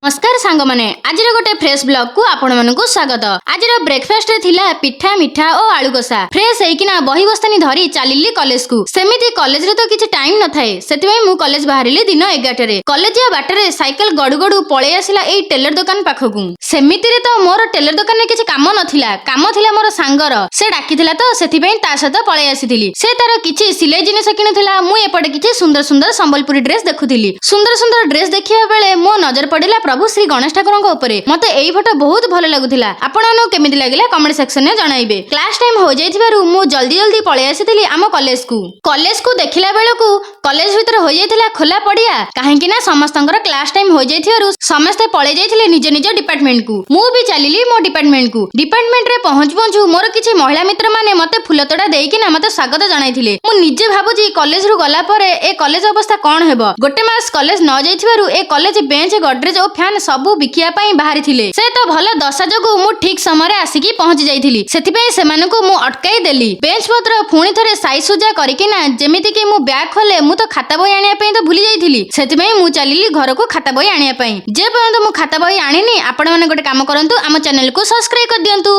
ନମସ୍କାର ସାଙ୍ଗମାନେ, ଆଜିର ଗୋଟେ ଫ୍ରେଶ ବ୍ଲଗକୁ ଆପଣମାନଙ୍କୁ ସ୍ୱାଗତ। ଆଜିର ବ୍ରେକଫାଷ୍ଟରେ ଥିଲା ପିଠା, ମିଠା ଓ ଆଳୁ କଷା। ଫ୍ରେଶ ହେଇକିନା ବହି ବସ୍ତାନି ଧରି ଚାଲିଲି କଲେଜକୁ। ସେମିତି କଲେଜରେ ତ କିଛି ଟାଇମ ନଥାଏ, ସେଥିପାଇଁ ମୁଁ କଲେଜ ବାହାରିଲି ଦିନ 11ଟାରେ। କଲେଜିଆ ବାଟରେ ସାଇକେଲ ଗଡୁ ଗଡୁ ପଳେଇ ଆସିଲା ଏଇ ଟେଲର ଦୋକାନ ପାଖକୁ। ସେମିତିରେ ତ ମୋର ଟେଲର ଦୋକାନରେ କିଛି କାମ ନଥିଲା, କାମ ଥିଲା ମୋର ସାଙ୍ଗର। ସେ ଡାକିଥିଲା ତ ସେଥିପାଇଁ ତା ସହିତ ପଳେଇ ଆସିଥିଲି। ସେ ତାର କିଛି ସିଲେଇ ଜିନିଷ କିଣୁଥିଲା, ମୁଁ ଏପଟେ କିଛି ସୁନ୍ଦର ସୁନ୍ଦର ସମ୍ବଲପୁରୀ ଡ୍ରେସ ଦେଖୁଥିଲି। ସୁନ୍ଦର ସୁନ୍ଦର ଡ୍ରେସ ଦେଖିବା ବେଳେ ମୋ ନଜର ପଡିଲା ପ୍ରଭୁ ଶ୍ରୀ ଗଣେଶ ଠାକୁରଙ୍କ ଉପରେ। ମତେ ଏଇ ଫଟୋ ବହୁତ ଭଲ ଲାଗୁଥିଲା। ଆପଣମାନଙ୍କୁ କେମିତି ଲାଗିଲା, କମେଣ୍ଟ ସେକ୍ସନରେ ଜଣାଇବେ। କ୍ଲାସ ଟାଇମ ହୋଇଯାଇଥିବାରୁ ମୁଁ ଜଲ୍ଦି ଜଲ୍ଦି ପଳେଇ ଆସିଥିଲି ଆମ କଲେଜକୁ। କଲେଜକୁ ଦେଖିଲା ବେଳକୁ କଲେଜ ଭିତରେ ହୋଇଯାଇଥିଲା ଖୋଲା ପଡିଆ, କାହିଁକି ନା ସମସ୍ତଙ୍କର କ୍ଲାସ ଟାଇମ ହୋଇଯାଇଥିବାରୁ ସମସ୍ତେ ପଳେଇ ଯାଇଥିଲେ ନିଜ ନିଜ ଡିପାର୍ଟମେଣ୍ଟକୁ। ମୁଁ ବି ଚାଲିଲି ମୋ ଡିପାର୍ଟମେଣ୍ଟକୁ। ଡିପାର୍ଟମେଣ୍ଟରେ ପହଞ୍ଚୁ ପହଞ୍ଚୁ ମୋର କିଛି ମହିଳା ମିତ୍ର ମାନେ ମତେ ଫୁଲ ତୋଡ଼ା ଦେଇକିନା ମତେ ସ୍ୱାଗତ ଜଣାଇଥିଲେ। ମୁଁ ନିଜେ ଭାବୁଛି, କଲେଜରୁ ଗଲା ପରେ ଏ କଲେଜ ଅବସ୍ଥା କଣ ହେବ? ଗୋଟେ ମାସ କଲେଜ ନ ଯାଇଥିବାରୁ ଏ କଲେଜ ବେଞ୍ଚ, ଗଡରେଜ ଓ ଫ୍ୟାନ ସବୁ ବିକିବା ପାଇଁ ବାହାରିଥିଲେ। ସେ ତ ଭଲ ଦଶା ଯୋଗୁ ମୁଁ ଠିକ ସମୟରେ ଆସିକି ପହଞ୍ଚି ଯାଇଥିଲି, ସେଥିପାଇଁ ସେମାନଙ୍କୁ ମୁଁ ଅଟକାଇ ଦେଲି। ବେଞ୍ଚ ପତ୍ର ପୁଣି ଥରେ ସାଇଜ ସୁଜା କରିକିନା, ଯେମିତି କି ମୁଁ ବ୍ୟାଗ ଖୋଲେ, ମୁଁ ତ ଖାତା ବହି ଆଣିବା ପାଇଁ ତ ଭୁଲି ଯାଇଥିଲି, ସେଥିପାଇଁ ମୁଁ ଚାଲିଲି ଘରକୁ ଖାତା ବହି ଆଣିବା ପାଇଁ। ଯେ ପର୍ଯ୍ୟନ୍ତ ମୁଁ ଖାତା ବହି ଆଣିନି, ଆପଣମାନେ ଗୋଟେ କାମ କରନ୍ତୁ, ଆମ ଚ୍ୟାନେଲକୁ ସବସ୍କ୍ରାଇବ କରିଦିଅନ୍ତୁ।